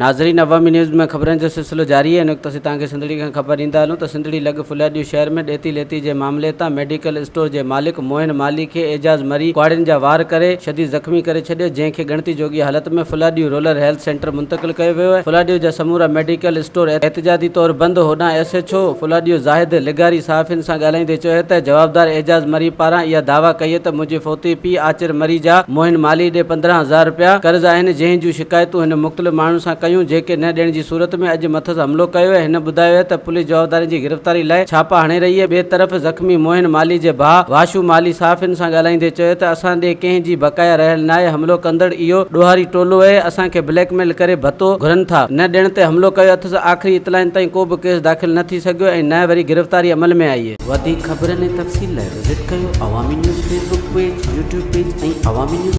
ناظرين عوامي نيوز ۾ خبرن جو سلسلو جاري آهي ان وقت اسين توهان کي سنڌڙي کان خبر ڏيندا هلون ته سنڌڙي لڳ ڦلهڏيو شهر ۾ ڏيتي ليتي جي معاملي تان ميڊيڪل اسٽور جي مالڪ موهن مالهي کي اعجاز مري ڪهاڙين جا وار ڪري شديد زخمي ڪري ڇڏيو جنهن کي ڳڻتي جوڳي حالت ۾ ڦلهڏيو رولر هيلٿ سينٽر منتقل ڪيو ويو آهي ڦلهڏيو جا سمورا ميڊيڪل اسٽور احتجاجي طور بند هوڏانهن ايس ايڇ او ڦلهڏيو زاهد لغاري صحافين سان ڳالهائيندي چيو ته جوابدار اعجاز مري پاران اها دعويٰ ڪئي ته منهنجي فوتي پيء آچر مري جا موهن مالهي ڏي 15 هزار رپيا قرض آهن جنهن جون شڪايتون هن مختلف ماڻهن سان ڪيون جيڪي نه ڏيڻ جي صورت ۾ اڄ مٿس حملو ڪيو ۽ هن ٻڌايو ته پوليس جوابدارن جي گرفتاري لاء ڇاپا هڻي رهي آهي ٻئي طرف زخمي موهن مالهي جي ڀاء واشو مالهي صحافين سان ڳالهائيندي چيو ته اسان ڏي ڪنهن جي بقايا رهيل ناهي حملو ڪندڙ اهو ڏوهاري ٽولو اهي اسان کي بليڪ ميل ڪري ڀتو گهرن ٿا نه ڏيڻ تي حملو ڪيو اٿس آخري اطلاعن تائين ڪو به ڪيس داخل نه ٿي سگهيو ۽ نه وري گرفتاري عمل ۾ آئي. وڌيڪ خبرن ۽ تفصيل لاء وزٽ ڪيو Awami news Facebook page, YouTube page ۽ Awami news.